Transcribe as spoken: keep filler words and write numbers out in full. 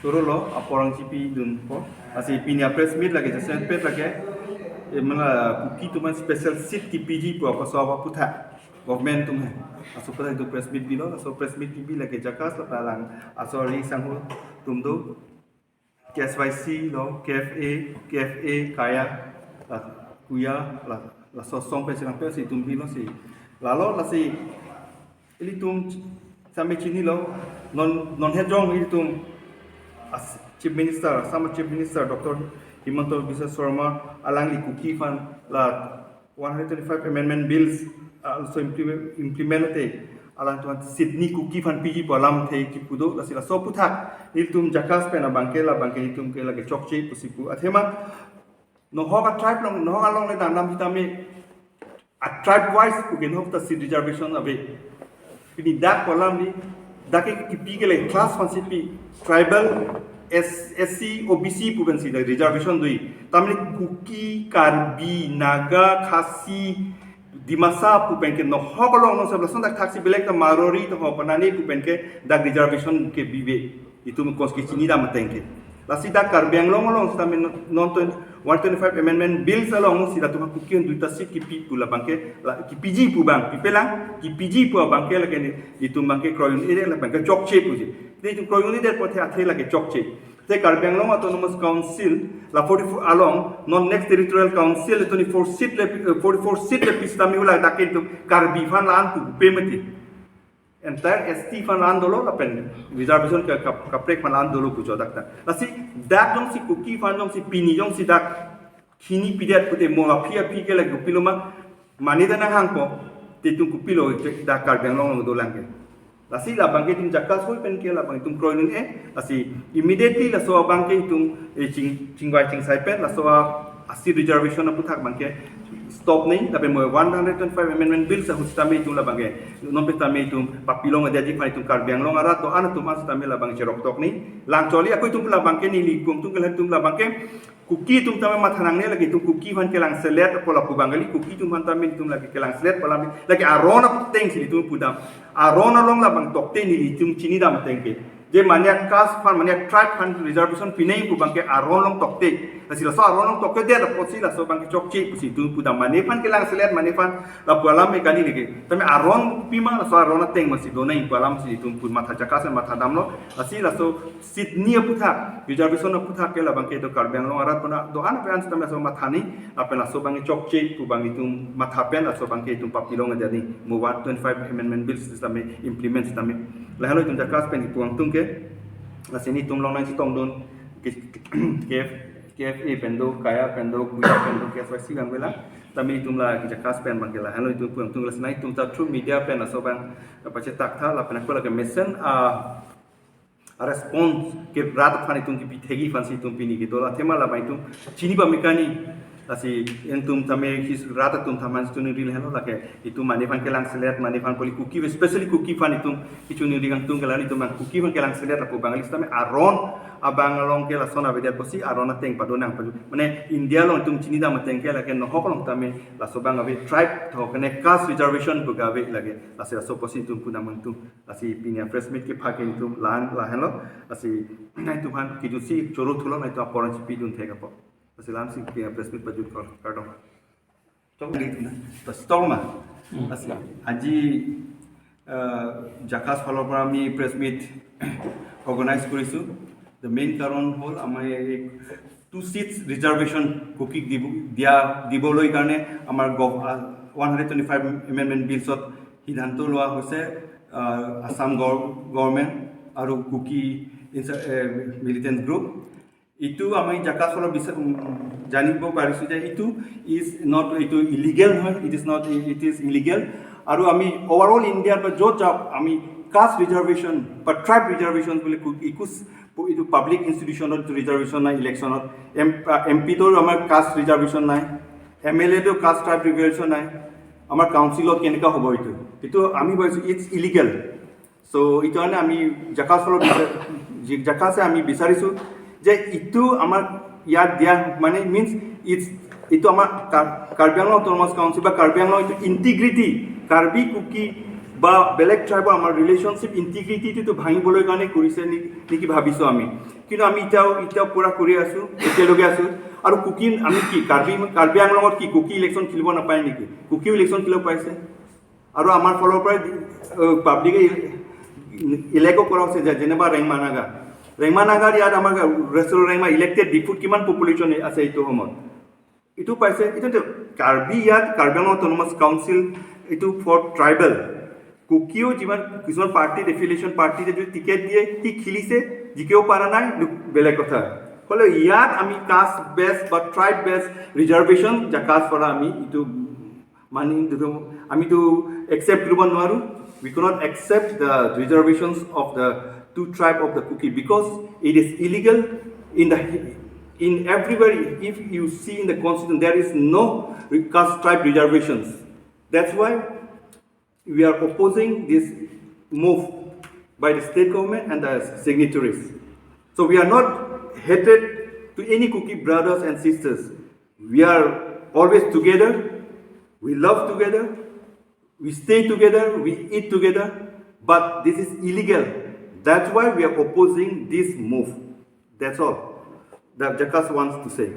Turlo, apor nangchipidunpo. Lasi pini a-press meet lake, jasenpet lake, e, mane Kuki atum aphan special seat kipiji pu apaso aputhak government atum he. Laso aputhak itum press meet bilo, laso press meet kibi lake JACAS lapen alang aso ari sangho atum do, K S Y C lo, K F A, K F A, Kaya, la, Kuya, la, laso asong pen si nangpesi itum bilo si. Lalo lasi ilitum sami chinilo, non, non hejong ilitum as Chief Minister, Assam Chief Minister Doctor Himanta Biswa Sarma alangli Kuki aphan la one hundred twenty-five amendment bills, uh, also implement, implement te alangtum aphan seat hini Kuki aphan piji pu alamthe kipu do, lasi laso aputhak nelitum JACAS pen abangke labangke nelitum ke lake chokche pusi pu. Athema nohok a-tribe along, nohok along le dangdam sitame a-tribe wise pu ke nohok ta seat reservation ave. Pini dak pu alam ni, dak ke kipi ke le class aphan si pi, tribal, S, S C, O B C pu pen si dak reservation do. Tame Kuki, Karbi, Naga, Khasi, Dimasa pu pen ke nohok along non sab lason dak thaksi belek ta Marwari ta ho panane pu pen ke dak reservation ke bibe. Itum kos ke chinidam ateng ke. Lasi dak Karbi Anglong along sitame non, non twen-, one twenty-five amendment bills along si latum Kuki aphan duita seat kipi pu labangke, la, kipiji pu abang, pipelang, kipiji pu abangke lake ni, itum abangke kroidun-e labangke chokche puji. Te itum kroidun-edet apothe athe lake chokche. Te Karbi Anglong Autonomous Council, la forty-four along, non next territorial council, twenty-four seat le, eh, forty-four seat le pi sitame hu ladak ke itum Karbi aphan la-an pu pe mati. Entire S T aphan la-an dolo lapen reservation ka, ka, kaprek aphan la-an dolo pu jo dak ta. Lasi dak jongsi Kuki aphan jongsi pini jongsi dak hini pidet pute mo aphi aphi ke lake kopilo ma, mane ta nanghangpo, te itum kopilo dak Karbi Anglong along dolang ke. Lasi labangke itum JACAS hoi pen ke labang itum kroidun-e, lasi immediately laso abangke itum, eh, ching, chingvai chingsai pen, laso a, a-seat reservation aputhak abangke stop nei, lapen mo one hundred twenty-five amendment bills ahut sitame itum labangke, non pen tame itum papilong adia ji aphan itum Karbi Anglong arat do-an atum aphan sitame labang cheroktok nei. Lang choli ako itum labangke neli pu angtung ke latum labangke, Kuki atum tame matha nangne lake itum Kuki aphan kelangselet apo lapu Bengali, Kuki atum aphan tame itum lake kelangselet pu alam lake aron ateng si itum pudam. Aron along labang tokte neli itum chinidam ateng ke. Je mane a-caste aphan, mane a-tribe aphan reservation pinei pu abangke aron along tokte. Lasi laso aron along toktedet apotsi laso abangke chokche pusi itum pudam, mane aphan kelangselet, mane aphan lapu alam me kali lake. Tame aron pima laso aron ateng masi donei pu alam si itum pu matha JACAS matha damlo. Lasi laso seat hini aputhak, reservation aputhak ke labangke do Karbi Anglong arat puna do-an ape an sitame laso matha nei, lapen laso abangke chokche pu abang itum matha pen laso abangke itum papilong adia nei, mo one twenty-five amendment bill sitame implement sitame. Lahenlo itum JACAS pen ipu angtung ke, lasi nelitum longnang chetongdun ke, K F, K F A pen do, Kaya pen do, Kuya pen do, K S Y C abang vela. Tame itum la JACAS pen abangke lahenlo itum pu angtung, lasi nelitum ta through media pen laso abang pachetak tha, lapen ako lake mesen a, a-response ke rat aphan itum kipi thekji aphan si itum pini kedo, la athema labang itum chini pame kani, lasi itum tame his rat atum thaman si chuningri lahenlo lake itum mane aphan kelangselet, mane aphan kali Kuki, especially Kuki aphan itum kechuningri angtung ke la itum abang Kuki aphan kelangselet lapu Bengali sitame aron abang along ke lason avedet apotsi aron ateng pado nang pado. Mane India along itum chinidam ateng ke lake nohok along tame laso abang ave, tribe tho kene caste reservation pu ke ave lake. Lasi laso apotsi itum pudam angtung. Lasi pini a-press meet kepha ke itum la-an lahenlo. Lasi nelitum aphan kejutsi choro thulo, nelitum apor nangchipidun thek apot. Lasi la-an si pini a-press meet pajut kor, kardom. Chok ni na, to stol ma. Hmm. Lasi, aji, eh, JACAS ফালৰ পৰা আমি press meet organize কৰিছো. The main কাৰণ হ'ল আমাৰ এই two seats reservation Kukik দিব, দিয়া, দিবলৈ কাৰণে আমাৰ গভ-, আ, one hundred twenty-five amendment billsত সিদ্ধান্ত লোৱা হৈছে, আ, আছাম গভ-, গভৰ্ণমেণ্ট আৰু কুকি ইনচা-, এ, মিলিটেণ্ট গ্ৰুপ। এইটো আমি JACAS ফালৰ বিচ-, উম, জানিব পাৰিছো যে এইটো is not, এইটো ইলিগেল নহয়, it is not, it is illegal। আৰু আমি অভাৰঅল ইণ্ডিয়াত বা য'ত যাওক আমি কাষ্ট ৰিজাৰ্ভেশ্যন বা ট্ৰাইব ৰিজাৰ্ভেশ্যন বুলি কো-, একো চ-, এইটো পাব্লিক ইনষ্টিটিউশ্যনত ৰিজাৰ্ভেশ্যন নাই, ইলেকশ্যনত এম, এম পিতো আমাৰ কাষ্ট ৰিজাৰ্ভেশ্যন নাই, এম এল এতো কাষ্ট ট্ৰাইব ৰিজাৰ্ভেশ্যন নাই। আমাৰ কাউন্সিলত কেনেকুৱা হ'ব এইটো? এইটো আমি ভাবিছো ইটছ ইলিগেল। চ' এইটো কাৰণে আমি JACAS ফালৰ বিচাৰ-, জি-, JACASএ আমি বিচাৰিছো যে এইটো আমাৰ ইয়াত দিয়া মানে মিনছ ইটছ, এইটো আমাৰ কা-, কাৰ্বি আংলং অট'নমাছ কাউন্সিল বা কাৰ্বি আংলং এইটো ইণ্টিগ্ৰিটি, কাৰ্বি কুকি বা বেলেগ ট্ৰাইবৰ আমাৰ ৰিলেশ্যনশ্বিপ ইণ্টিগ্ৰিটিটো ভাঙিবলৈ কাৰণে কৰিছে নে- নেকি ভাবিছোঁ আমি। কিন্তু আমি এতিয়াও এতিয়াও পূৰা কৰি আছোঁ, এতিয়ালৈকে আছোঁ। আৰু কুকি আমি কি কাৰ্বি কাৰ্বি আংলঙত কি কুকি ইলেকশ্যন খেলিব নাপায় নেকি? কুকিও ইলেকশ্যন খেলিব পাইছে। আৰু আমাৰ ফালৰ পৰাই পাব্লিকে ইলেক্টো কৰা হৈছে যে যেনেবা ৰেংমা নাগা ৰেংমা নাগাৰ ইয়াত আমাৰ ৰেষ্টুৰেণ্ট ৰেংমা ইলেক্টেড ডিফুত কিমান পপুলেশ্যন আছে এইটো সময়ত? এইটো পাইছে। এইটো কাৰ্বি ইয়াত কাৰ্বি আংলং অট'নমাছ কাউন্সিল এইটো ফৰ ট্ৰাইবেল কুকিও যিমান কিছুমান পাৰ্টিত এফিলিয়েশ্যন পাৰ্টিতে যদি টিকেট দিয়ে সি খেলিছে, জিকিব পৰা নাই, বেলেগ কথা। হ'লে ইয়াত আমি কাষ্ট বেছ বা ট্ৰাইব বেছ ৰিজাৰ্ভেশ্যন জাকাজ পৰা আমি এইটো মানি এইটো আমিতো একচেপ্ট কৰিব নোৱাৰোঁ। We cannot accept the reservations of the two tribe of the Kuki because it is illegal in the in everywhere. If you see in the constitution, there is no caste tribe reservations. That's why we are opposing this move by the state government and the signatories. So we are not hatred to any Kuki brothers and sisters. We are always together. We love together. We stay together. We eat together. But this is illegal. That's why we are opposing this move. That's all that Jakas wants to say.